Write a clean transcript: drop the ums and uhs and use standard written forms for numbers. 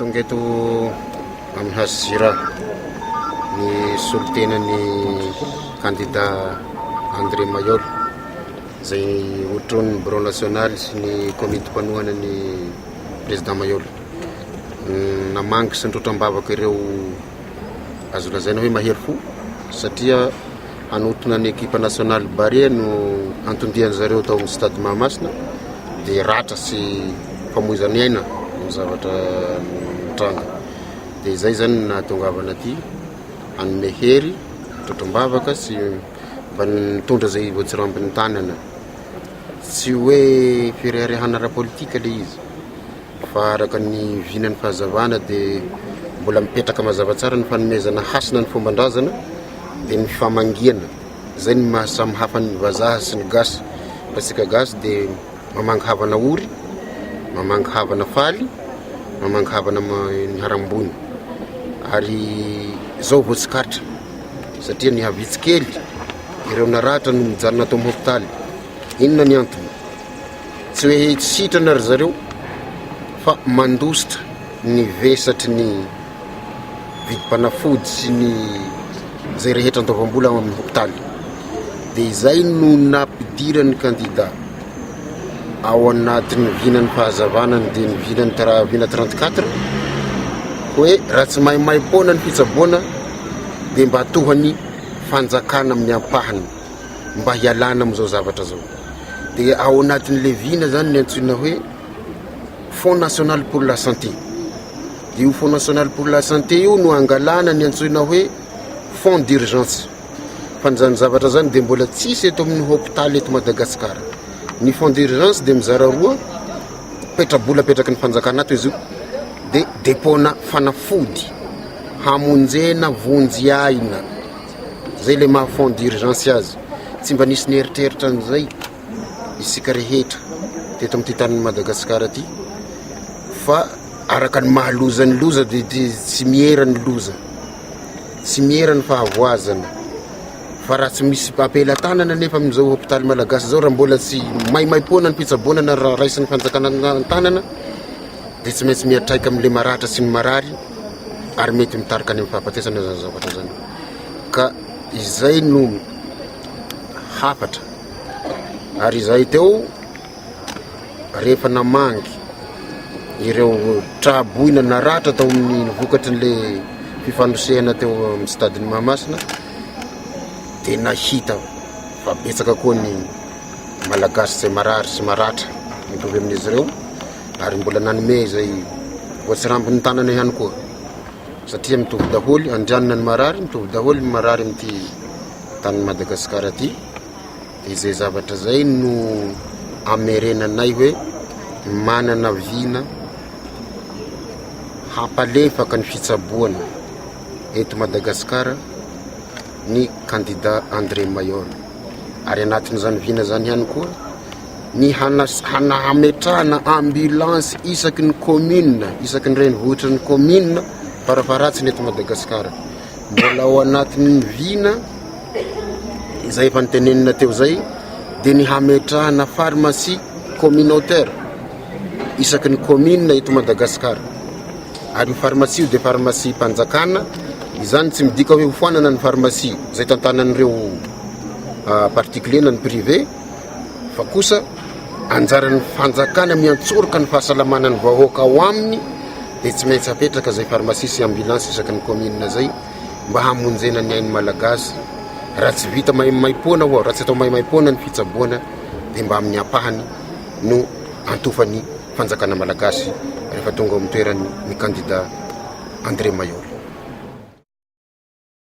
Tonga eto amin'ny HJRA ny solontenan'ny kandida André Mailhol izay hotronin'ny birao nasionaly sy ny komity mpanohana ny président Mailhol. Namangy sy nitroatra am-bavaka ireo azo lazaina hoe mahery fo satria hanotrona ny ekipa nasionaly Barea no anton-dian-dry zareo tao amin'ny stade Mahamasina dia ratra sy famoizana aina ny zavatra nitranga. Dia izay izany no nahatongavana aty hanome hery, trotrom-bavaka sy mba nitondra izay voatsirambin'ny tanana. Tsy hoe fireharehana ara-politika ilay izy. Fa araka ny vinan'ny fahazavana dia mbola mipetraka mazava tsara ny fanomezana hasina ny fomban-drazana dia ny famangiana. Izay no maha samy hafa ny vazaha sy ny gasy. Fa isika gasy dia mamangy havana ory, mamangy havana faly, mamangy havana niharam-boina. Ary izao vao tsikaritra satria nihavitsy kely ireo naratra no mijanona ato amin'ny hopitaly. Inona ny antony? Tsy hoe tsy sitrana ry zareo fa mandositra ny vesatry ny vidim-panafody sy ny izay rehetra andoavam-bola ao amin'ny hopitaly. Dia izay no nampidiran'ny kandida ao anatin'ny vinan'ny fahazavana ny dia ny vinan'ny tra- vina 34 hoe raha tsy maimaim-poana ny fitsaboana dia mba tohan'ny fanjakana amin'ny ampahany. mba hialana amin'izao zavatra zao. Dia ao anatin'ilay vina zany ny antsoina hoe Fonds national pour la santé. Dia io Fonds national pour la santé io no angalana ny antsoina hoe Fonds d'urgence. Fa izany zavatra zany dia mbola tsisy eto amin'ny hopitaly eto Madagasikara. Ny Fonds d'urgence dia mizara roa, petrabola apetraky ny fanjakana ato izy io, dia dépôt-na fanafody hamonjena vonjy aina. Zay le maha fond d'urgence azy. Tsy mba nisy nieritreritra an'izay isika rehetra teto amin'ity tanin'i Madagasikara ity fa araka ny maha loza ny loza dia tsy miera ny loza, tsy miera ny fahavoazana fa raha tsy misy ampelatanana nefa amin'izao hopitaly malagasy izao raha mbola tsy maimaimpoana ny fitsaboana na raha raisin'ny fanjakana an-tanana dia tsy maintsy miantraika amin'ilay maratra sy ny marary ary mety mitarika any amin'ny fahafatesana izany zavatra izany ka izay no hafatra ary izay teo rehefa namangy ireo traboina naratra tao amin'ny vokatry n'le fifanosehana teo amin'ny stade-n'i Mahamasina dia nahita fa betsaka koa ny Malagasy izay marary sy maratra mitovy amin'izy ireo ary mbola nanome izay voatsirambin'ny tanana ihany koa satria mitovy daholo andrianina ny marary, mitovy daholo ny marary amin'ity tanin'i Madagasikara ity, dia izay zavatra izay no amerenanay hoe manana vina hampalefaka ny fitsaboana eto Madagasikara ny kandida André Mailhol ary anatin'izany vina izany ihany koa ny hametrahana ambulance isaky ny commune, isaky ny renivohitry ny commune farafaharatsiny eto Madagasikara. Mbola ao anatin'ny vina izay efa notenenina teo izay dia ny hametrahana pharmacie communautaire isaky ny commune eto Madagasikara. Ary io pharmacie io dia pharmacie mpanjakana, izany tsy midika hoe hofoanana ny pharmacie izay tantanan'ireo ah, particulier na ny privé fa kosa anjaran'ny fanjakana miantsoroka ny fahasalamana ny vahoaka ao aminy dia tsy maintsy apetraka izay pharmacie sy ambulance isaky ny commune izay mba hamonjena ny ain'ny malagasy raha tsy vita maimaimpoana hoa raha tsy atao maimaimpoana ny fitsaboana dia mba amin'ny ampahany no antofan'ny fanjakana malagasy rehefa tonga ao amin'ny toerany ny kandida André Mailhol.